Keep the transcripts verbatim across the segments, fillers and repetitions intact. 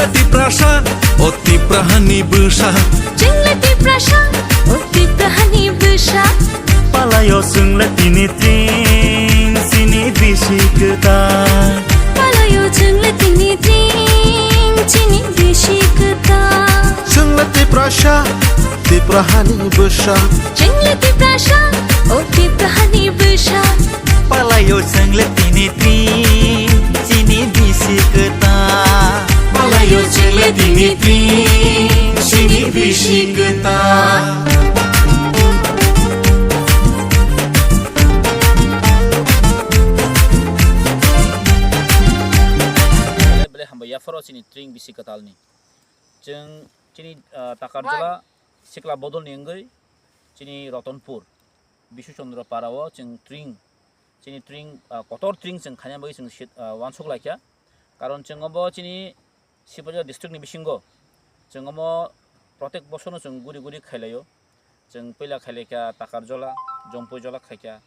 Tiprasa, o Tiprahani bwsa. Chwngla Tiprasa, o Tiprahani bwsa. Palaio chwngla tini tring, chini bisi kwtal. Palaio chwngla tini tring, chini bisi kwtal. Chwngla Tiprasa, Tiprahani bwsa. Chwngla Tiprasa, o Tiprahani bwsa. Palaio chwngla tini tring, chini bisi kwtal. Palaio chwngla tini tring, chini bisi kwtal. Belai belai hambai yapharo chini tring bisi kwtalni. Chwng chini, ah, Takarjala sikla bodolni wngwi chini Ratanpur, Bishu Chandra Para o chwng tring, chini tring, ah, kotor tring chwng khaina bagwi chwng sit-, ah, uansuk laikha. Karon chwng obo chini Sipaijala district ni bisingo chwng omo protek bosorno chwng guri guri khailaio. Chwng puila khailaikha Takarjala, Jompuijala khaikha,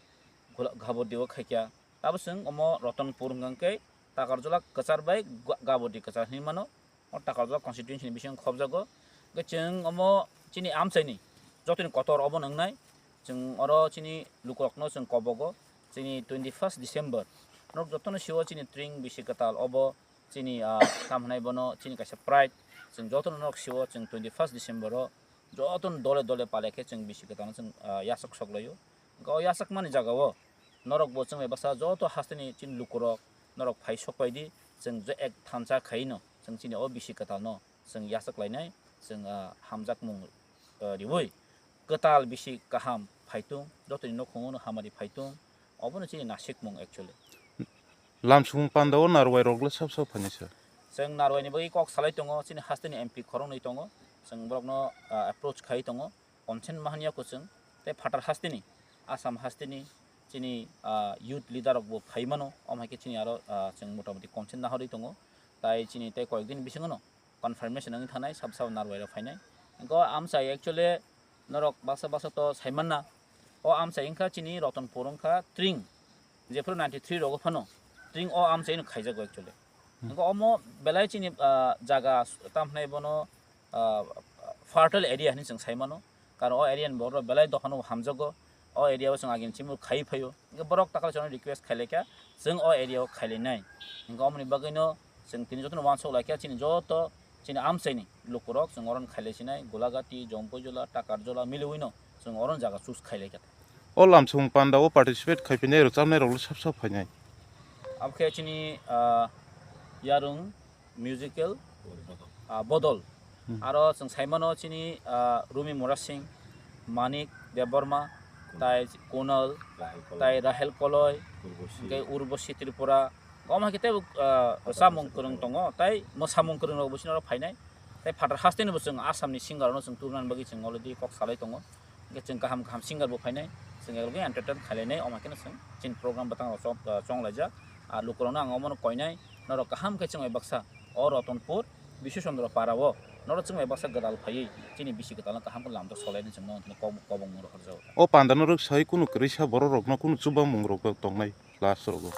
Gula-, Ghabordi o khaikha. Tabo chwng omo Ratanpur hwnkha khe Takarjala kwchar bai Ga-, Ghabordi kwchar hinwi mano. O Takarjala constituency ni bisingo khobjago. Hwnkhe chwng omo chini amchaini jotoni kotor obo nwngnai. Chwng oro chini lukurokno chwng kobogo. Chini twenty first December norok jotono sio chini tring bisi kwtal obo chini, ah, tam hwnai bono chini kaisa pride. Chwng jotono norok sio chwng twenty first December o jotono dole dole palai khe chwng bisi kwtalno chwng, ah, yachak sok laio. Hwnkhe o yachakmani jagao norokbo chwng bai baksa joto hasteni chini lukurok norok phai sok pai di, chwng je ek thansa khaino chwng chini o bisi kwtalno chwng yachak lainai, chwng, ah, hamjakmung, ah, riui kwtal bisi kaham phaitung, jotoni nokhungo no hamari phaitung, obono chini nasikmung actually. Lamsong panda o narwai rok le sab sab phainai sir. Chwng narwai ni bagwi kok salai tongo, chini hasteni M P khoroknwi tongo, chwng borokno, ah, approach khai tongo. Consent ma hanya kuchung, tei phatar hasteni, Assam hasteni, chini, ah, youth leader rok bo phai mano, omo hai khe chini aro, ah, chwng motamoti consent nahorwi tongo, tai chini tei koyek din bisingo no confirmation wngwi thanai, sab sab narwai rok phainai. Hwnkhe o amchai actually norok baksa baksa to saimanna, o amchai wngkha chini Ratanpur wngkha tring, jephru ninety three rogo phano tring o amchaino khaijago actually. Hmm. Hwnkhe omo belai chini, ah, jaga s-, tam hwnai bono, ah, fertile area hinwi chwng sai mano. Karon o area ni borok belai dophano hamjago. O area o chwng agini chimung khai phaio. Hwnkhe borok takal chwngno request khailaikha, chwng o area o khailainai. Hwnkhe omoni bagwino chwng tini jotono uansuk laikha chini joto chini amchaini lukurok chwng oro khailai sinai, Golagati, Jompuijala, Takarjala miliwino chwng oro jaga choose khailaikha. O lamsong panda o participate khaiphinai rwchapnai rok le sab sab phainai. Abokhe chini, ah, Yarung musical, ah, bodol. Hmm. Aro chwng saimano chini, ah, Rumi Murasing, Manik Debbarma, tai Kunal, tai Rahel Koloi, hwnkhe Urbosi Tripura, Omo hai khe tei, ah, samung kwrwng tongo, tei mwsamung kwrwng rok bo chini oro phainai. Tei phatar haste ni bo chwng Assam ni singer rok no chwng tubuna bagwi chwng already kok salai tongo. Hwnkhe chwng kaham kaham singer bo phainai, chwng abo entertain khailai nai, omo hai kheno chwng chini program bwtang rok chong, ah, chong laijak. Ah, lukurok no ang omo no koinai, norok kaham khe chwng bai baksa o Ratanpur, Bishu Chandra Para o norok chwng bai baksa gwdal phaiwi chini bisi kwtal no kaham khe lamjak solai nai chwng no kobong mung rok horjak. O panda no rwk sai kunu kwrwi sa borok rok no kunu chubamung rok tongnai last rogo.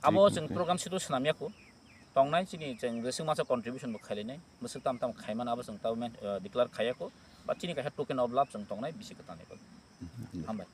Abo chwng program situ swnam yaku. Tongnai chini chwng jeswk masa contribution bo khailainai. Bwswk tam tam khaimano abo chwng tamo men, eh, declare khaiyaku. Ba chini kaisa token of love chwng tongnai bisi kwtal ni bagwi. Hambai.